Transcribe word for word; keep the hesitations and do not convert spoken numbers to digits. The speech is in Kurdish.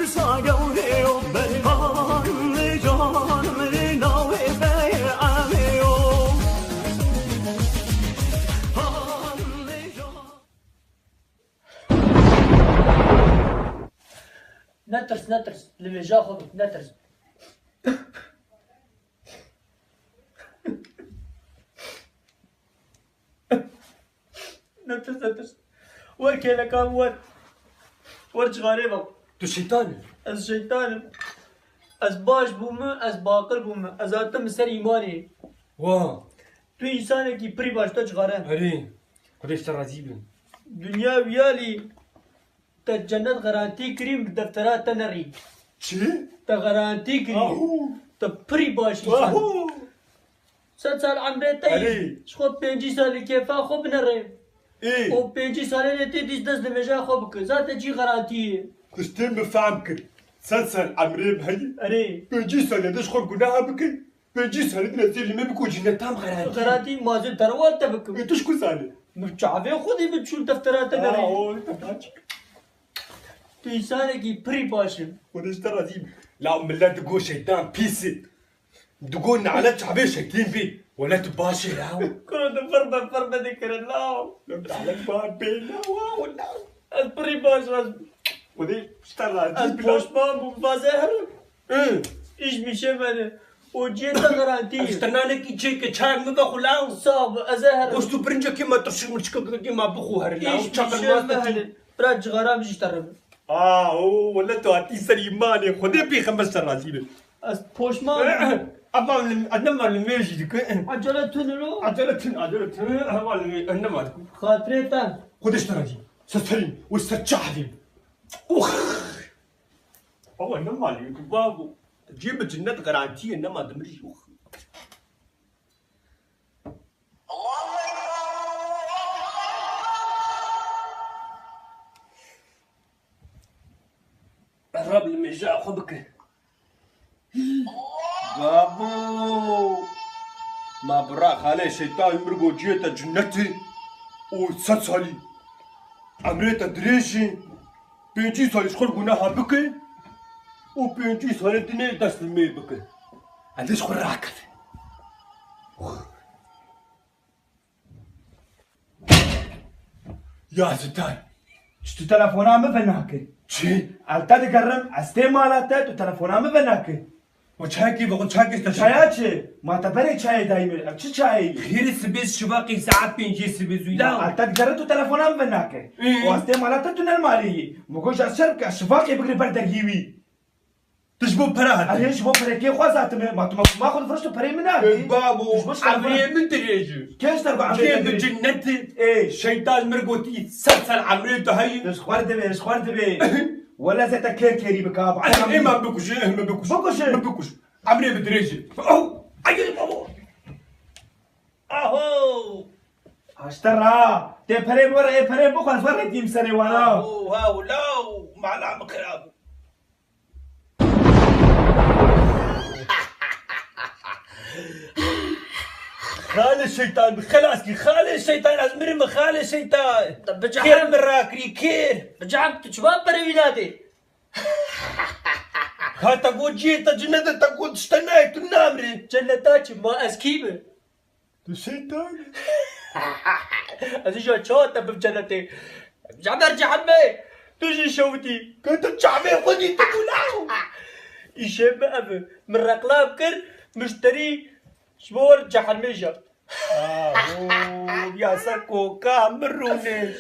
Sa gewrê yo, berê han lê can lê navê peyê emê yo. Han lê can. Netirs, netirs. Li vêja xwe bik, netirs. Netirs, netirs. Wer kêlekan wer. Wer cixarê bak. Tu şeytan î. Ez şeytan im. Ez baş bûme, ez baqir bûme. Ez hatim li ser îmanê. Wa. Tu însanekî pirî baş, tu cixare. Erê. Xwedê ji te razî be. Dinya wiyalî. Te cennet garantî kirî, bi deftera te nerî. Çi? Te garantî kirî. Ahu. Te pirî baş însan. Ahu. Sed sal emrê te yî. Erê. Ji xwe pêncî salî kêfa xwe binerê. Ê. Û pêncî salê lê tê dîs dest li vêja xwe bike. Zaten cî garantî ye. Tiştê min fehm kir. Sed sal emrê min heyî. Erê. Pêncî salê de ji xwe gunaha bike. Pêncî salî din ez ê li me biko cîneta min xeratî. Xeratî mazin terwal te bikim. Ê tu ji ku salî? Min çavê xwe dî min çûn deftera te derê. Aa, o, te kaç. Tu însanekî pirî baş im. Xwedê ji te razî be. La millet digo şeytan pîs e. Digo nalet çavê şeytîn bî. Wele tu baş e ya. Kuro tu firme firme dikirin la. Nalet ba bê la wa la. Ez pirî baş ez. Xwedê ji te razî be la. Ez poşman bûm, vaze herim. Hı. Îş mişe bene. O ciyê te garantî. Ez te nanekî çêke çayek min vexwe law. Sağ ol, ez ê herim. Goşt û pirincekî me, tirşik mirçikekî me bixwe herin law. Îş mişe me herin. Bira cixara min jî te re be. Aa, o, wele tu hatî ser îmanê. Xwedê pêxember ser razî be. Ez poşman bûm. Eva li, ez nema li mêjî dike. Acele tune lo. Acele tune, acele tune. Eva li mê, ez nema dikim. Xatirê te. Xwedê ji te razî be. Ser serî, û ser çavê. Ux! Baba, nema lê ku babo. Cê bi cinnet garantî ye, nema dimir jî. Ux! Rab li mêja xwe bike. Babo! Ma bira xalê şeytan mir gociyê te cinnetê û sed salî emrê te dirêj e, pêncî salî ji xwe guneha bike û pêncî salê dinê dest li mê bike. Ez ê ji xwe rakeve. Ya Zitan. Çi tu telefona min venake? Çi? Ez te digerim, ez tê mala te, tu telefona min venake. O çayekî vexwe, çayekî işte. Çaya çi? Ma te berê çayê dayî min. Ev çi çayê yî? Xêrê sibê şivaqê saet pêncê sibê zû ya. Ez te digerim, tu telefona min venake. Ee? O ez tê mala te, tu ne li malê yî. Min got ez şer bike, şivaqê bigire ber dergî wî. Tu ji bo pere hatî. Erê, ji bo perekê xwe hatime. Ma tu ma, ma xwe difirişt û perê min nadî? Ey babo, emrê min dirêj e. Kê ji te got emrê te dirêj e? Cê min cinnet e. Ê. Şeytan mir gotî, sed sal emrê tu heyî. Ji xwe dibê, ji xwe dibê. Wele zê te kêr kêrî bika. Ey, ey, ma bikuş, ey, me bikuş. Bikuş. Me bikuş. Emrê min dirêj e. Oh, ay, babo. Aho. Haşte ra. Tê perê bore, ê perê bixwe, ez we redîm serê wana. Aho, ha, law, mala min xirab. Xalê şeytan, xelas kî, xalê şeytan, ez mirim, xalê şeytan. Te bicehim. Kêr min rakirî, kêr. Bicehim, tu çima perê wî nadê? Ha, te got cihê te cinnet e, te got tişte nayê, tu namirî. Cenneta çi, ma ez kî me? Tu şeytan î. Ez îja çawa te bim cennetê? Jeber cehennmê! Tu jî şewitî. Ke tu çavê xwe dî tu bû law. Îşê min ev e. Min reklam kir, muşterî ji bo wer cehennmê jî. Aho, ya ser koka min rûnê.